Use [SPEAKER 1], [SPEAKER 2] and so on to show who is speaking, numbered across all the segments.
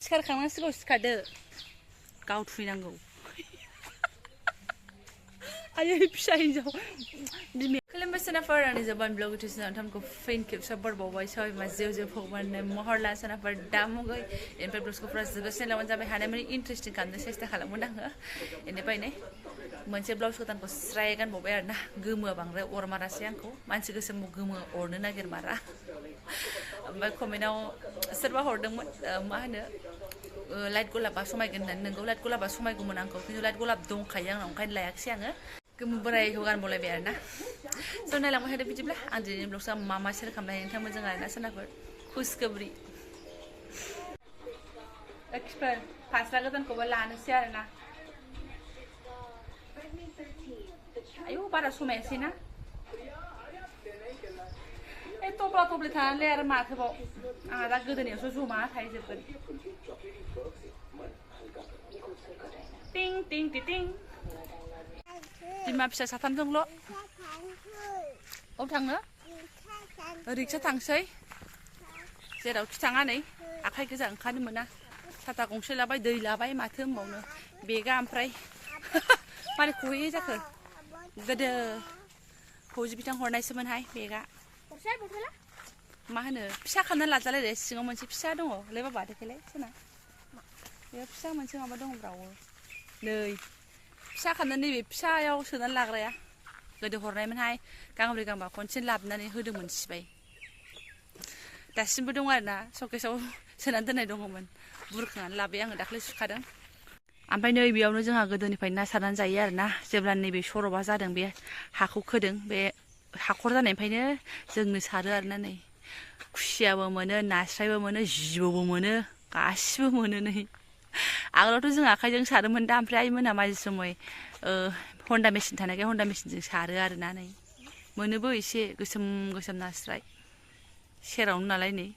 [SPEAKER 1] सिखारखांनांसिगौ सिखारदो गाव थुइनांगौ आयै फिसा हिन्जाव बिमाया खुलुमबाय सोनाफोर आंनि जबानब्लग इउटुब नोंथांमोनखौ फिन खेबसे बरबावबाय सबाय मा जेव जेव भगवाननो महर ला सोनाफोर दा मुगै इनिफ्राय ब्लग्सखौ फुरा जोबजासिम लाबानो जाबाय हानायमानि इन्टारेस्टिं खालामनो सेस्था खालामगोन आङो इनिफ्राय नै मोनसे ब्लाउस गोदानखौ स्राय गानबावबाय आरोना गोमोआ बांद्राय अरमारासै आंखौ मानसि गोसोम गोमो अरनो नागिरमारा ओमफ्राय कमेन्टआव सोरबा हरदोंमोन मा होनो लाइट गलाबा समायगोन होननानै नोंगौ लाइट गलाबा समायगौमोन आंखौ खिन्थु लाइट गलाब दंखायो आंनाव ओंखायनो लायाखिसै आङो गोमो बोरायखौ गानबावलायबाय आरोना स' नायलांबाय थादो बिदिब्ला आं दिनैनि ब्लग्सआव मा सेयार खालामनाय नोंथांमोनजों आरोना सोनाफोर खुसखोब्रि एक्सपार फास्रा गोदानखौबो लानोसै आरोना आयौ बारा समायासै ना थब्ला थब्लि थानानैलाय आरो माथोबाव आंहा दा गोदोनायावसो जमा थाहैजोबगोन टिं टिं टिं बिमा फिसा साथामजोंल' अबाव थांनो रिक्सा थांसै जेरावखि थाङा नै आखाइ गोजा ओंखारनो मोना साथा गंसे लाबाय दै लाबाय माथो होनबावनो बेगा ओमफ्राय मारै खहैयो जाखो गोदो फौजि बिथां हरनायसोमोनहाय बेगा मा होनो फिसा खालामनानै लाजालाय सिङाव मोनसे फिसा दङ लै बाबा देखायलाय सोना बेयाव फिसा मोनसे माबा दङ ब्रावो नै फिसा खालामनानै नैबे फिसायाव सोनानै लाग्राया गोदो हरनायमोनहाय गांब्रै गांबा खनसेनो लाबोनानै होदोंमोन सिबाय दासिमबो दं आरोना सकेसाव सोनानै दोननाय दङमोन बुरखांनानै लाबाय आङो दाख्लै सुखादों ओमफ्राय नै बेयावनो जोंहा गोदोनिफ्राय ना सारनानै जायो आरोना जेब्ला नैबे सरबा जादों बे हाखौ खोदों बे हाखर जानायनिफ्रायनो जोंनो सारो आरोना नै खुसियाबो मोनो नास्रायबो मोनो जिबौबो मोनो गासिबो मोनो नै आगोलावथ' जों आखाइजों सारोमोन दा ओमफ्राय आइमोना माझे समय हन्दा मेचिन थानायखाय हन्दा मेचिनजों सारो आरोना नै मोनोबो एसे गोसोम गोसोम नास्राय सेरावनो नालाय नै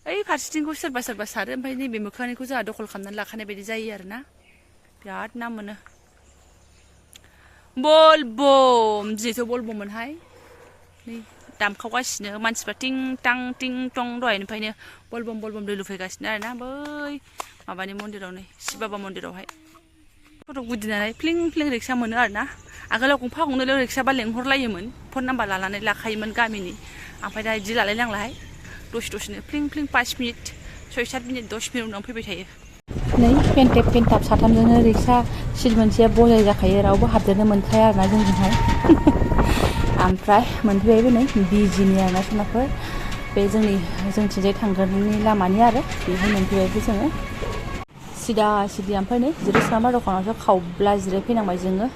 [SPEAKER 1] ओइ फारसेथिंखौ सोरबा सोरबा सारो ओमफ्राय नैबे मोखांनिखौ जोंहा दखल खालामनानै लाखानाय बायदि जायो आरोना बिराद ना मोनो बलबम दिनैथ' बलबममोनहाय नै दामखावगासिनो मानसिफ्रा टिं टां टिं टं दहायनिफ्रायनो बलबम बलबम दै लुफैगासिनो आरोना बै माबानि मन्दिराव नै शिब बाबा मन्दिरावहाय फट' गुदिनानै फ्लिं फ्लिं रिक्सा मोनो आरोना आगोलाव गंफा गंनैल' रिक्साबा लेंहरलायोमोन फन नाम्बार लानानै लाखायोमोन गामिनि ओमफ्राय दा बिदि लालाय नांलाहाय दसे दसेनो फ्लिं फ्लिं 5 मिनिट 6-7 मिनिट 10 मिनिट उनाव फैबाय थायो नै पेन्टेप पेन्टाप साथामजोंनो रिक्सा सिट मोनसेया बजाय जाखायो रावबो हाबदेरनो मोनखाया आरोना जोंजोंहाय ओमफ्राय मोनफैबायबो नै बिजिनि आरोना सोनाफोर बे जोंथिंजाय थांगोननि लामानि आरो बेहाय मोनफैबायबो जोङो सिदा सिदि ओमफ्राय नै जिरायसामा दखानावसो खावब्ला जिरायफैनांबाय जोङो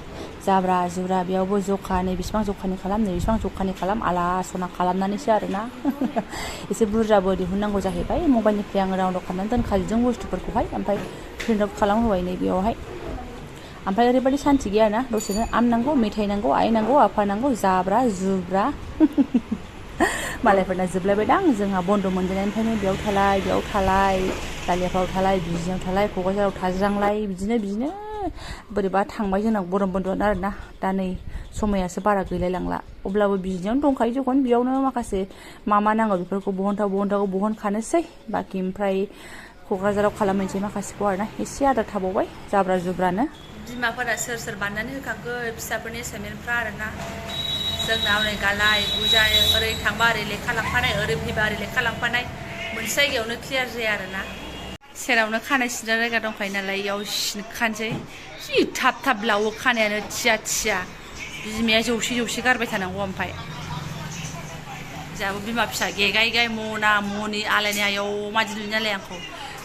[SPEAKER 1] जाब्रा जुब्रा बेयावबो जखा नै बेसिबां जखानि खालाम नै बेसिबां जखानि खालाम आला सना खालामनानैसो आरोना एसे बुरजाबो दिहुननांगौ जाहैबाय मबाइलनिफ्राय आङो डाउनलड खालामनानै दोनखाजोबदों बुस्थुफोरखौहाय ओमफ्राय प्रिन्ट आउट खालामहोबाय नै बेयावहाय ओमफ्राय ओरैबायदि सान्थि गैया आरोना दसेनो आम नांगौ मेथाइ नांगौ आइ नांगौ आफा नांगौ जाब्रा जुब्रा मालायफोरना जोबलायबायदां जोंहा बन्द' मोनजेननायनिफ्रायनो बेयाव थालाय दालियाफ्राव थालाय बिजिनियाव थालाय क'क्राझाराव थाज्रांलाय बिदिनो बोरैबा थांबाय जोंनाव गरम बन्द'आनो आरोना दा नै समायासो बारा गैलाय लांला अब्लाबो बिजिनियावनो दंखायो जखन बेयावनो माखासे मा नांगौ बेफोरखौ बहनथाव बहनखानोसै बाखि ओमफ्राय क'क्राझाराव खालामहैनोसै माखासेखौ आरोना एसे आद्रा थाबावबाय जाब्रा जुब्रानो बिमाफोरा सोर बानायनानै होखाखो फिसाफोरनि एसाइनमेन्टफ्रा आरोना जोंनाव नै गालाय गुजाय ओरै थांबा ओरै लेखा लांफानाय ओरै फैबा ओरै लेखा लांफानाय मोनसे जायगायावनो क्लियार जाया आरोना सेरावनो खानाय सिनग्रा जायगा दंखायो नालाय इयाव सिनखानोसै जि थाब थाब लावो खानायानो थिया बिमाया जौसे गारबाय थानांगौ ओमफ्राय जोंहाबो बिमा फिसा गेगाय मना मनि आलायनाय आयौ मादि नुयो नालाय आंखौ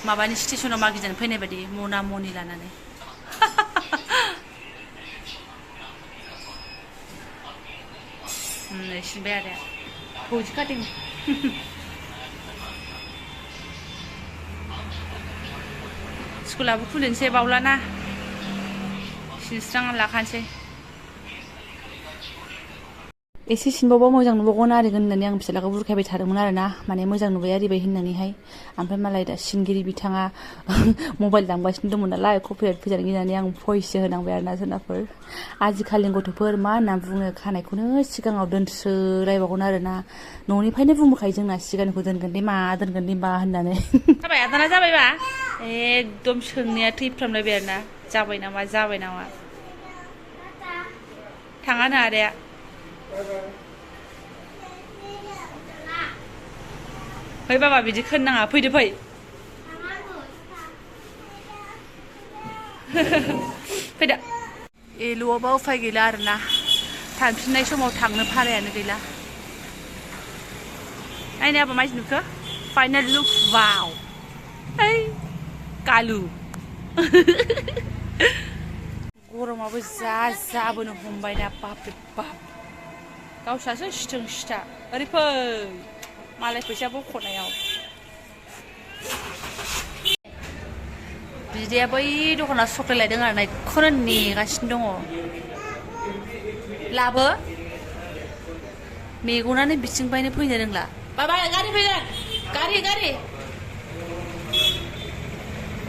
[SPEAKER 1] माबानि स्टेसनाव मागिनानै फैनाय बायदि मना मनि लानानै नै सिनबाय आदाया फौजि खाटिं स्कुलाबो खुलिनोसै बावलाना सिनस्रांना लाखानोसै एसे सिनबावबा मोजां नुबावगोन आरिगोन होननानै आं फिसालाखौ बुरखायबाय थादोंमोन आरोना माने मोजां नुबाय आरिबाय होननानैहाय ओमफ्राय मालाय दा सिनगिरि बिथाङा मबाइल दामगासिनो दंमोन नालाय कपिराइट फैजानो गिनानै आं भइससो होनांबाय आरोना सोरनाफोर आजिखालिनि गथ'फोर मा होनना बुङो खानायखौनो सिगाङाव दोनस्रोलायबावगोन आरोना न'निफ्रायनो बुंबोखायो जोंना सिगांनिखौ दोनगोन दे मा होननानै जाबाय आदाना जाबायबा एकदम सोंनाया थैफ्रामलायबाय आरोना जाबाय नामा थाङानो आदाया फै बाबा बिदि खोनाङा फैदो फै फैदो एलुआवबा उफाय गैला आरोना थांफिननाय समाव थांनो भारायानो गैला नायनो आबा माइसि नुखो फाइनाल लुक वाव ओइ कालु गरमाबो जाबोनो हमबाय ना बाप रे बाप गावस्रासो सिथा ओरै फै मालाय फैसा बख'नायाव बिदाया बै दखानाव चक्लेट लायदों आरो नायखौनो नेगासिनो दङ लाबो मेगनानो बिथिंबायनो फैनो रोंला बाबा गारि फैगोन गारि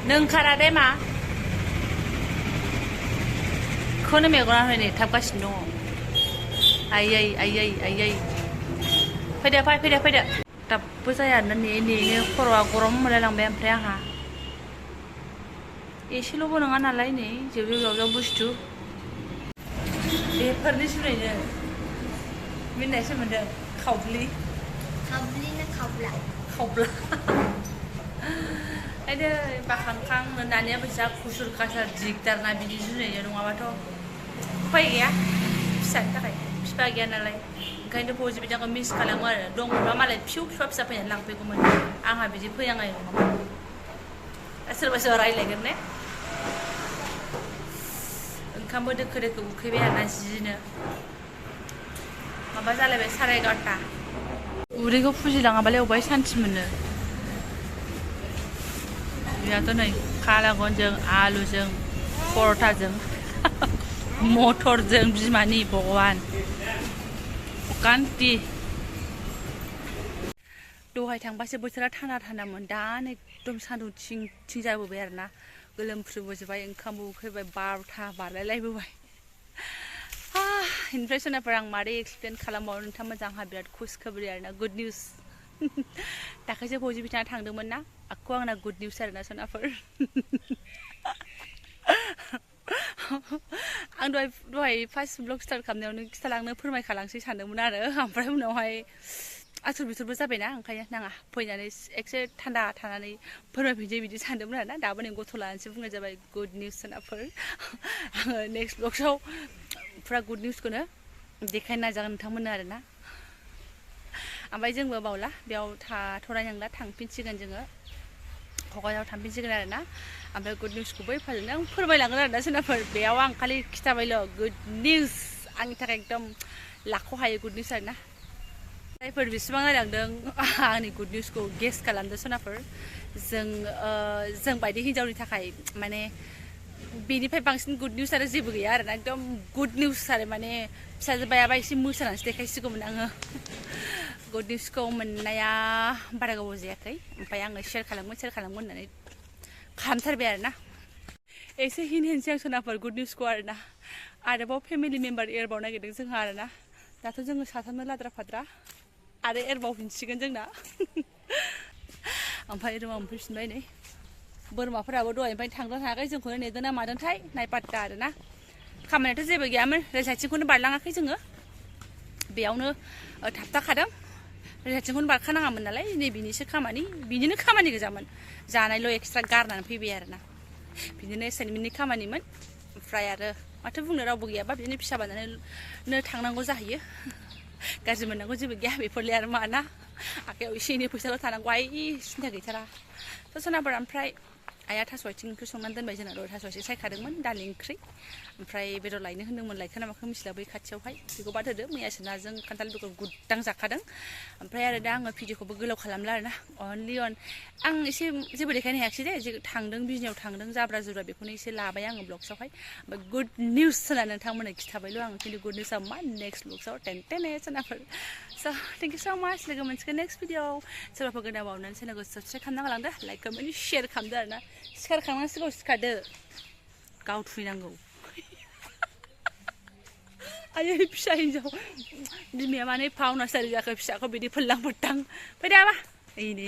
[SPEAKER 1] नों ओंखारा दे मा खौनो मेगनानो नेथाबगासिनो दङ आयै फैदो दाबो जाया नेनो खर'आ गरम मोनलायलांबाय ओमफ्राय आंहा एसेल'बो नङा नालाय नै जेवजाव बुस्थु बेफोरनि जुनैनो मिन्नायसो मोनदों खावब्ला आयदै बाखांखां दानिया फैसा खुसुर खासार दिगदारना बिदि जुनैनो नङाबाथ' उफाय गैया फिसानि थाखाय बिफा गैया नालाय ओंखायनोथ' फौजि बिदाखौ मिस खालामो आरो दंमोनबा मालाय फिसा फैनानै लांफैगौमोन आंहा बिदि फैनाङा नङामोन सोरबा रायलायगोन ने ओंखामबो दोखो उखैबाय आरोना जिनो माबा जालायबाय 11:30 उदैखौ फुजिलाङाबालाय अबेहाय सान्थि मोनो बेहाथ' नै खालागनजों आलुजों परथाजों मटरजों बिमानि भगवान कान्ति दहाय थांबासो बोथोरा थान्दामोन दा एकदम सान्दुं थिं जाबोबाय आरोना गोलोमफ्रुबोजोबबाय ओंखामबो उखैबाय 12टा बारलायलायबोबाय इनिफ्राय सोनाफोर आं मारै एक्सप्लेन खालामबावो नोंथां मोजां आंहा बिराद खुसखबरी आरोना गुड निउस दाखायसो फौजि बिथाङा थांदोंमोन ना आखौ आंना गुड निउस आरोना सोनाफोर आं दहाय फार्स्ट ब्लग स्टार्ट खालामनायावनो खिथालांनो फोरमायखालांसै सानदोंमोन आरो ओमफ्राय उनावहाय आसुर बिसुरबो जाबायना ओंखायनो नाङा फैनानै एसे थान्दा थानानै फोरमायफिनसै बिदि सानदोंमोन आरोना दाबो नै गथ' लानानैसो बुंनाय जाबाय गुड निउस सोनाफोर आङो नेक्स्ट ब्लगसआव फुरा गुड निउसखौनो देखायनो नाजागोन नोंथांमोननो आरोना ओमफ्राय जोंबो बावला बेयाव थाथ'नाय नंला थांफिनसिगोन जोङो क'क्राझाराव थांफिनसिगोन आरोना ओमफ्राय गुड निउसखौबो एफाजोंनो आं फोरमायलांगोन आरोना सोनाफोर बेयाव आं खालि खिथाबायल' गुड निउस आंनि थाखाय एकदम लाख' हायो गुड निउस आरोना जायफोर बेसेबां नायलांदों आंनि गुड निउसखौ गेस खालामदो सोनाफोर जों बायदि हिन्जावनि थाखाय माने बेनिफ्राय बांसिन गुड निउस आरो जेबो गैया आरोना एकदम गुड निउस आरो माने फिसाजो बायाबा एसे मोसानानैसो देखायसिगौमोन आङो गुड निउसखौ मोननाया बारा गोबाव जायाखै ओमफ्राय आङो शेयार खालामगोन होननानै खालामथारबाय आरोना एसे हिनसै आं सोनाफोर गुड निउसखौ आरोना आरोबाव फेमिलि मेम्बार एरबाव नागिरदों जोंहा आरोना दाथ' जोङो साथामनो लाद्रा फाद्रा आरो एरबावफिनसिगोन जोंना ओमफ्राय रुमाव मोनफैफिनबाय नै बोरमाफोराबो दहायनिफ्राय थांदों थाङाखै जोंखौनो नेदों ना मादोंथाय नायपात्ता आरोना खामानियाथ' जेबो गैयामोन रेसाइथिंखौनो बारलाङाखै जोङो बेयावनो थाबथाखादों रेसाइथिंखौनो बारखानाङामोन नालाय नै बिनिनो खामानि गोजामोन जानायल' एक्सट्रा गारनानै फैबाय आरोना बिदिनो एसाइनमेन्टनि खामानिमोन ओमफ्राय आरो माथो बुंनो रावबो गैयाबा बिदिनो फिसा बानायनो थांनांगौ जाहैयो गाज्रि मोननांगौ जेबो गैया बेफोरलाय आरो माना आखायाव एसे एनै फैसाल' थानांगौ सिन्था गैथारा थ' सोनाफोर ओमफ्राय आइया थास' आथिं ओंख्रि संनानै दोनबाय जोंना दहाय थास' आथिं सायखादोंमोन दालि ओंख्रि ओमफ्राय बेदर लायनो होन्दोंमोन लायखो ना माखो मिथिला बै खाथियावहाय बेखौ बाद होदो मैयासो नाजों खान्थाल बेगर गुददां जाखादों ओमफ्राय आरो दा आङो भिडिअखौबो गोलाव खालामला आरोना अनलि आं एसे जेबो देखायनो हायाखिसै दे जे थांदों बिजनियाव थांदों जाब्रा जुब्रा बेखौनो एसे लाबाय आङो ब्लग्सआवहाय ओमफ्राय गुड निउस होननानै नोंथांमोननो खिथाबायल' आं खिन्थु गुड निउसआ मा नेक्स्ट ब्लग्सआव टेन सोनाफोर स' थेंक इउ स' माच लोगो मोनसिगोन नेक्स्ट भिडिअ सोरबाफोर गोदान बावनानै चेनेलखौ साबस्क्राइब खालामना गालांदो लाइक कमेन्ट शेयार खालामदो आरोना सिखारखांनांसिगौ सिखारदो गाव थुहैनांगौ आयै फिसा हिन्जाव बिमाया माने फावना सारि जाखो फिसाखौ बिदि फोल्लां फोथां फैदो आबा इनि